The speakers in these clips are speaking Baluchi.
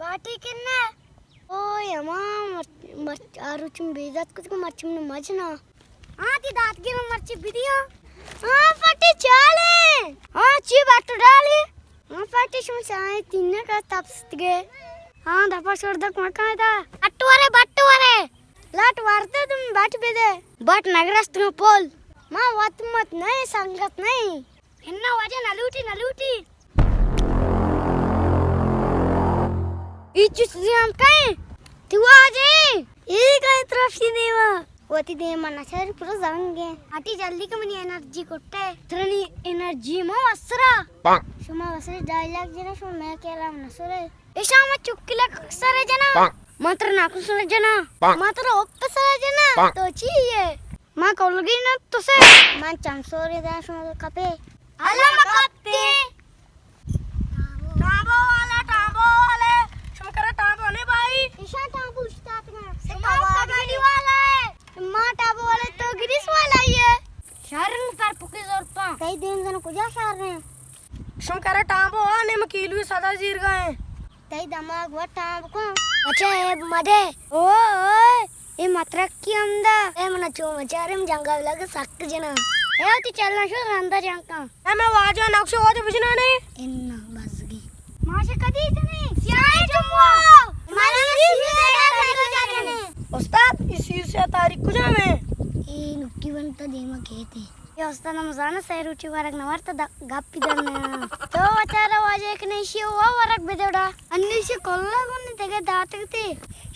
پارٹی کن ئے؟ اوئے ہما مر-، مر-، آ روچ من بے عزت کت کہ مرچی من مجنا۔ ہاں، تئی داتگیر مرچی بدیاں۔ ہاں، پارٹی چالے۔ ہاں، چی بٹ ڈالے؟ ہاں، پارٹی شما چائے تینہ کا تپستگے۔ ہاں، دپا شور دک مکان دا۔ بٹ ورے، بٹ ورے۔ لٹ ورتے تم بٹ بدے۔ بٹ نگرست میں پول۔ ما وت مت نہیں، سنگت نہیں۔ اناں واجہ نہ لوٹی، نہ لوٹی۔ اے چش زیان کئے؟ تو واجہ اے کئے طرف سی دیما؟ وتی دیما نہ چاری، پورا زنگ ہے۔ اٹی جلدی کہ منی انرجی کٹے۔ ترنی انرجی ما وسرا۔ شما وسرے ڈائیلاگ جنا، شما میں کلام نہ سرے۔ ایشاں ما چکلک سر جنا۔ من ترا ناکو سر جنا۔ من ترا اوپ سر جنا۔ تو چی ہے؟ من کولگی نہ تو سے۔ من چمسوری داں شما کپے۔ حالا ما کپتے۔ ٹامبو والا، ٹامبو والے۔ شما کرا ٹامبو نے بھائی؟ ایشاں ٹامبو اشتات نا۔ شما کبڈی والا ہے۔ ما ٹامبو والے تو گریس والا ہی ہے۔ شرنگ پر پکی زورتاں۔ تئی دیم زن کجا شار رہے؟ شما کرا ٹامبو آ، نیم کیلوی سدا زیر گئے۔ تئی دماغ وٹاں بکن۔ اچھا، اے مدے۔ او، او، اے مترکی ہمدا۔ اے منا چو مچارم جنگا لگ سک جنا۔ اے وتی چلنا شو رندا جنکا۔ اے میں واجہ نقشہ واجہ بجنا نے۔ انا بزگی۔ ماشا کدی تنے سیاہ چموا۔ مالی سی سے تاریخ کجا نے؟ استاد، اسی سے تاریخ کجا میں؟ اے نکی بنتا دیما کہتے۔ اے استاد ہم زاناں سئے روچے ورگ نہ ورت، گپی در نیا۔ تو وتارا واجہ یک نیشی وا ورگ بدوڑا۔ انیشی کلا گون دگہ داتگ تی۔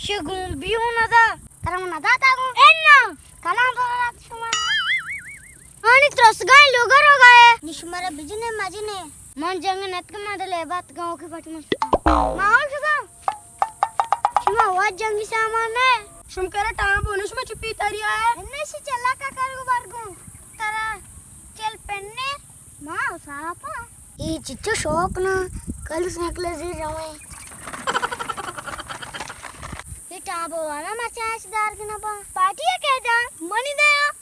شی گون بیو نہ دا۔ ترا من نہ داتا گون۔ انا۔ کلام تو دات شما۔ آنی ترسگائیں لوگا روگائے۔ نی شمارا بجنے مجنے۔ من جنگ نتک ما دلے بات گاؤں کی پٹ من۔ ماحول شما۔ شما وت جنگی سامان نہ؟ شما کرا ٹامبو نہ، شما چپی تاری آئے؟ انیشی چلا کا کرگو برگو۔ ترا چل پنے ما صافا۔ اے چچو شوق نا، کل سائیکل زیر رویں۔ اے ٹامبو والا مچاش دار گنا با۔ پارٹی ہے کہ جان؟ منی دیا۔